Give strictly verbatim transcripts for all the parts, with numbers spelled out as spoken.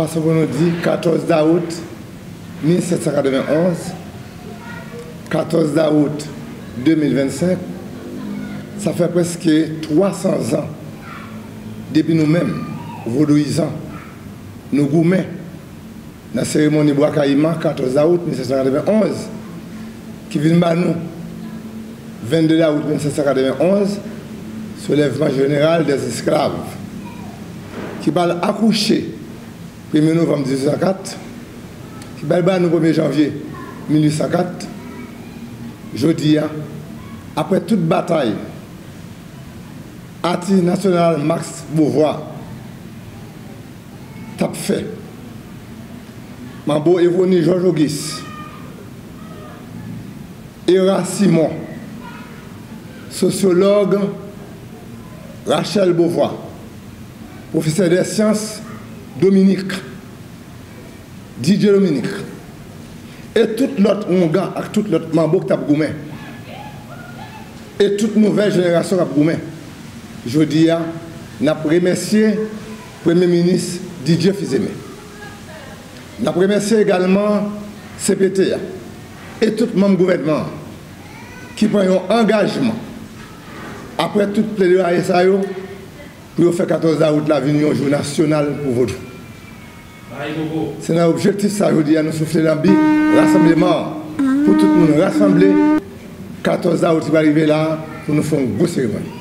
Sa pou nou di katòz dawout mil sèt san katrevenn onz, katòz dawout de mil vennsenk, sa fè prèske twa san zan depi nou menm, vodouyizan, nou goumen nan seremoni Bwa Kayiman katòz dawout mil sèt san katrevenn onz, ki vin ba nou vennde dawout mil sèt san katrevenn onz, Soulèvman Jeneral dèz Esklav, ki pral akouche premye novanm dizuit san kat, ki pral ba nou premye janvye mil uit san kat, jodi a, apre tout batay Ati Nasyonal Max Beauvoir t ap fè. Manbo Evoni Jòj Ogis, Era Simon, sosyològ Rachel Beauvoir, pwofesè dè syans Dominique, Didier Dominique, e tout lòt wongan ak tout lòt manbo k t ap goumen, e tout nouvèl jenerasyon k ap goumen. Jodi a, n ap remèsye Premye Minis Didier Fils-Aimé. N ap remèsye egalman C P T a e tout manm gouvènman an ki pran yon angajman, apre tout pledwaye sa yo, pou yo fè katòz dawout la vin yon jou nasyonal pou Vodou. Se nan objektif sa jodi a nou soufle lanbi rasanbleman an, pou tout moun rasanble katòz dawout ki va rive la a, pou nou fè yon gwo seremoni,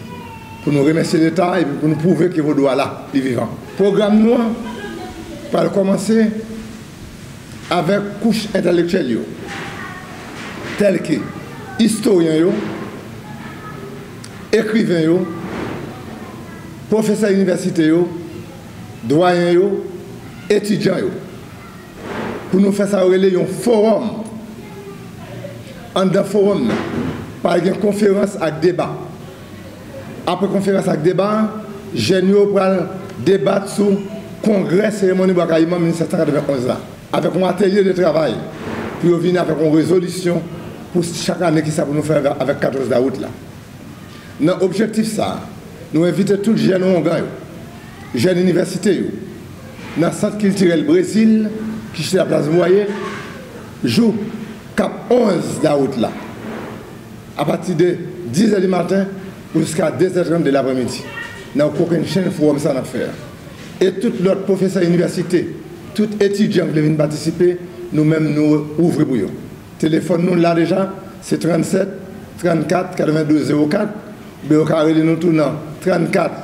pou nou remèsye Leta epi pou nou pwouve ke Vodou a la, li vivan. Pwogram nou an pral kòmanse avèk kouch entèlektyèl yo, tèlke istoryen yo, ekriven yo, pwofesè inivèsite yo, dwayen yo, etidyan yo, pou nou fè sa yo rele yon fowòm. Anndan fowòm nan, pral gen konferans ak deba. Apre konferans ak deba a, jèn yo pral debat sou kongrè seremoni Bwa Kayiman mil sèt san katrevenn onz la, avèk yon atelye de travay pou yo vin avèk yon rezolisyon pou chak ane kisa pou nou fè avèk katòz dawout la. Nan objektif sa a, nou envite tout jèn wongan yo, jèn inivèsite yo, nan Sant Kiltirèl Brezil ki chita Plas Bwaye, jou k ap onz dawout la, apati de dizè di maten pou jiska dezè trant de lapremidi, nan kokennchenn fowòm sa n ap fè a. E tout lòt pwofesè inivèsite, tout etidyan ki vle vin patisipe, nou menm nou ouvri pou yo. Telefòn nou la deja, se trannsèt, trannkat, katrevendouz, zewo kat, oubyen yo ka rele nou tou nan trannkat,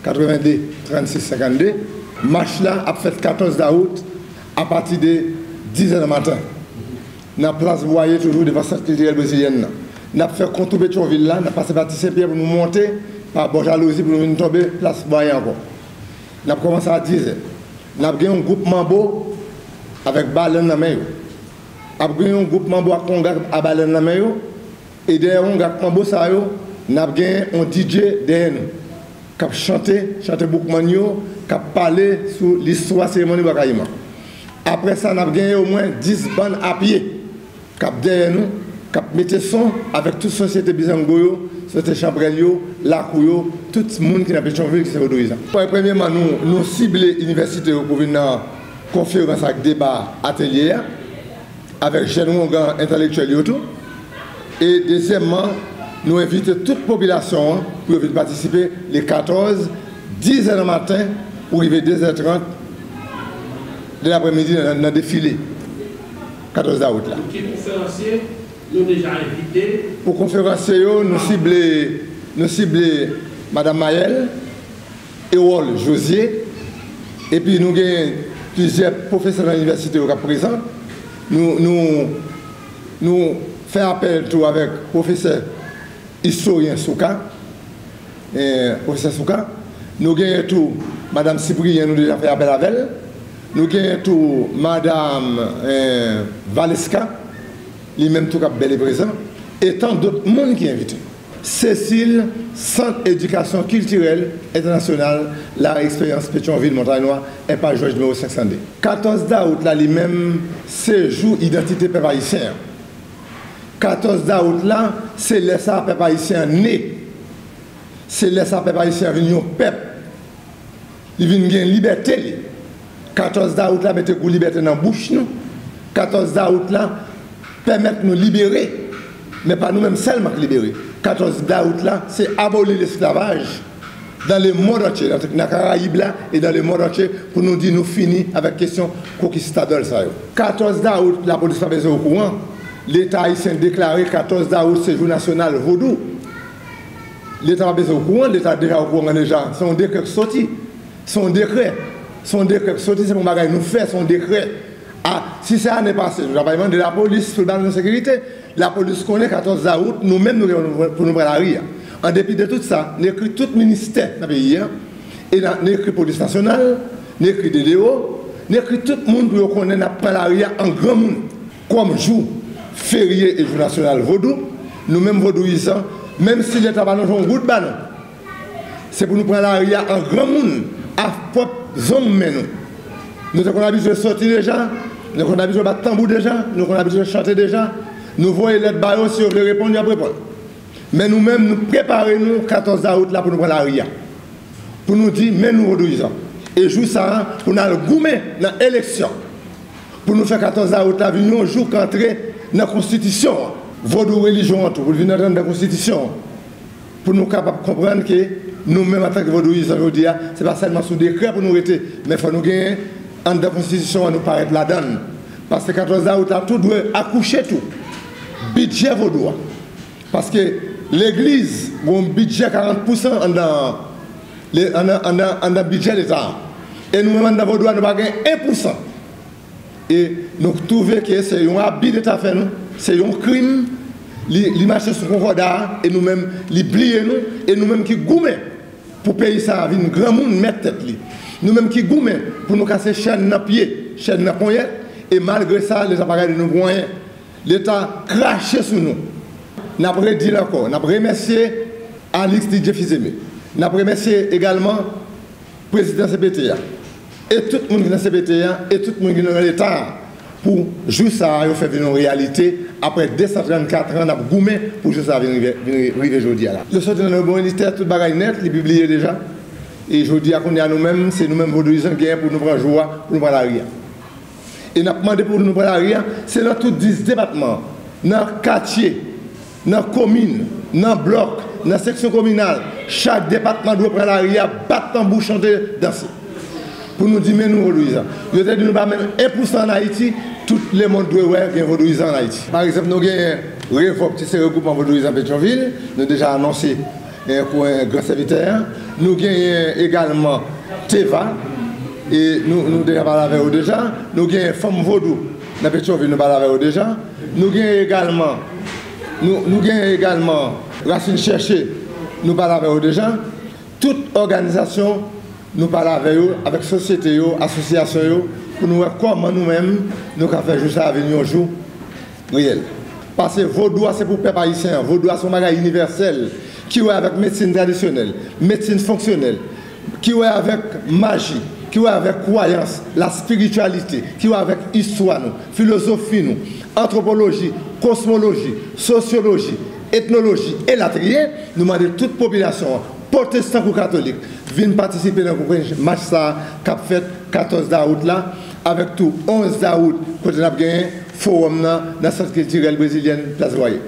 katrevende, trannsis, senkannde. Mach la ap fèt katòz dawout apati de dizè nan maten, nan Plas Bwaye, toujou devan Sant Kiltirèl Brezilyèn nan. N ap fè kontou Petyonvil la, n ap pase pa Ti Senpyè pou nou monte pa bò Jalouzi pou nou vin tonbe Plas Bwaye ankò. N ap kòmanse a dizè. N ap gen yon gwoup manbo avèk balèn nan men yo. Ap gen yon gwoup manbo ak konga a balèn nan men yo. E dèyè konga ak manbo sa yo, n ap gen yon D J dèyè nou k ap chante, chante boukmann yo, k ap pale sou listwa seremoni Bwa Kayiman. Apre sa, n ap gen omwen dis bann a pye k ap dèyè nou, k ap mete son avèk tout sosyete Bizango yo, sosyete Chanprèl yo, Lakou yo, tout moun ki nan Petyonvil ki se vodouyizan. Premyèman, nou, nou sible inivèsite yo pou vin nan konferans ak deba atelye a, avèk jèn wongan entèlektyèl yo tou. E dezyèmman, nou envite tout popilasyon an pou yo vin patisipe le katòz, dizè nan maten pou rive dezè trant de lapremidi nan, nan defile katòz dawout la. Pou ki konferansye nou deja envite? Pou konferansye yo, nou sible, nou sible Madanm Mayèl, Ewòl Jozyé, epi nou gen plizyè pwofesè nan inivèsite yo k ap prezan. Nou, nou, nou fè apèl tou avèk pwofesè istoryen Souka, eh, pwofesè Souka. Nou genyen tou Madanm Cyprien, nou deja fè apèl avè l. Nou genyen tou Madanm, eh, Valeska, li menm tou k ap bèl e prezan. E tan dòt moun ki envite. Cécile, Sant Edikasyon Kiltirèl Entènasyonal, La Expérience Petyonvil, Montagnwa, enpas Jwèch nimewo senk san de. Katòz dawout la, li menm, se jou idantite pèp ayisyen an. Katòz dawout la, se lè sa a pèp ayisyen an ne. Se lè sa a pèp ayisyen an vin yon pèp. Li vin gen libète li. Katòz dawout la mete gou libète nan bouch nou. Katòz dawout la pèmèt nou libere. Men pa nou menm sèlman ki libere. Katòz dawout la, se aboli lesklavaj dans le monde entier, nan, nan Karayib la e dans le monde entier, pou nou di nou fini avèk kesyon konkistadòl sa yo. Katòz dawout, lapolis pa bezwen okouran. Leta ayisyen deklare katòz dawout se jou nasyonal vodou. Leta pa bezwen okouran, Leta deja okouran deja. Se yon dekrè k soti. Se yon dekrè. Se yon dekrè k soti, se pa yon bagay nou fè, se yon dekrè. A, si se ane pase, nou ta pral mande lapolis pou l ba nou sekirite. Lapolis konnen katòz dawout, nou menm nou gen pou nou pran lari a. An depi de tout sa, n ekri tout ministè nan peyi a, e n ekri polis nasyonal, n ekri D D O, n ekri tout moun pou yo konnen n ap pran lari a an granmoun. Kòm jou ferye e jou nasyonal vodou, nou menm vodouyizan, menm si Leta pa nan yon goud ba nou, se pou nou pran lari a an granmoun, ak pwòp zong men nou. Nou te konn abitye soti deja, nou konn abitye bat tanbou deja, nou konn abitye chante deja. Nou voye lèt ba yo, si yo vle reponn, y ap reponn. Men nou menm, nou prepare nou katòz dawout la pou nou pran lari a. Pou nou di, men nou vodouyizan. E jou sa a, pou n al goumen nan eleksyon. Pou nou fè katòz dawout la vin yon jou k antre nan konstitisyon an. Vodou relijyon an tou, pou l vin antre anndan konstitisyon an. Pou nou kapab konprann ke nou menm antanke vodouyizan jodi a, se pa sèlman sou dekrè pou nou rete, men fò nou genyen anndan konstitisyon an, nou parèt ladan l. Paske katòz dawout la tou dwe akouche tou bidjè vodou a. Paske legliz gen yon bidjè karant pousan anndan, le, anndan, anndan, anndan bidjè Leta a. E nou menm anndan vodou a, nou pa gen en pousan. E nou twouve ke se yon abi Leta fè nou, se yon krim, li, li mache sou konkòda a, e nou menm, li bliye nou, e nou menm ki goumen pou peyi sa a vin granmoun mèt tèt li. Nou menm ki goumen pou nou kase chèn nan pye, chèn nan ponyèt, e malgre sa, Leta pa gade nou pou anyen. Leta krache sou nou. N ap redi l ankò, n ap remèsye Alix Didier Fils-Aimé. N ap remèsye egalman prezidan C P T a, e tout moun ki nan C P T a, e tout moun ki nan Leta a, pou jou sa a yo fè vin yon reyalite apre de san trannkat an n ap goumen pou jou sa a vin rive, vin rive jodi a la. Yo soti nan yon bon militè, tout bagay nèt, li pibliye deja. E jodi a, kounye a, nou menm, se nou menm vodouyizan ki genyen pou nou pran jou a, pou nou pran lari a. E n ap mande pou nou pran lari a, se nan tout dis depatman, nan katye, nan komin, nan blòk, nan seksyon kominal, chak depatman dwe pran lari a, bat tanbou, chante, danse. Pou nou di, men nou vodouyizan. Yo te di nou pa menm en pousan ann Ayiti, tout lemonn dwe wè gen vodouyizan ann Ayiti. Pa egzanp, nou genyen Revòk, ki se Regwoupman Vodouyizan Petyonvil, nou deja anonse, eh, kou, eh, gran sèvitè a. Nou genyen egalman Teva, e nou, nou deja pale avè yo deja. Nou genyen Fanm Vodou nan Petyonvil, nou pale avè yo deja. Nou genyen egalman, nou, nou genyen egalman Rasin Chèche, nou pale avè yo deja. Tout òganizasyon, nou pale avè yo, avèk sosyete yo, asosyasyon yo, pou nou wè kòman nou menm, nou ka fè jou sa a vin yon jou reyèl. Paske vodou a se pou pèp ayisyen an. Vodou a se yon bagay inivèsèl ki wè avèk medsin tradisyonèl, medsin fonksyonèl, ki wè avèk maji, ki wè avèk kwayans, laspirityalite, ki wè avèk istwa nou, filozofi nou, antwopoloji, kosmoloji, sosyoloji, etnoloji, elatriye. Nou mande tout popilasyon an, pwotestan kou katolik, vin patisipe nan gwo mach sa a k ap fèt katòz dawout la, avèk tou onz dawout, kote n ap genyen fowòm nan, nan Sant Kiltirèl Brezilyèn, Plas Vwaye.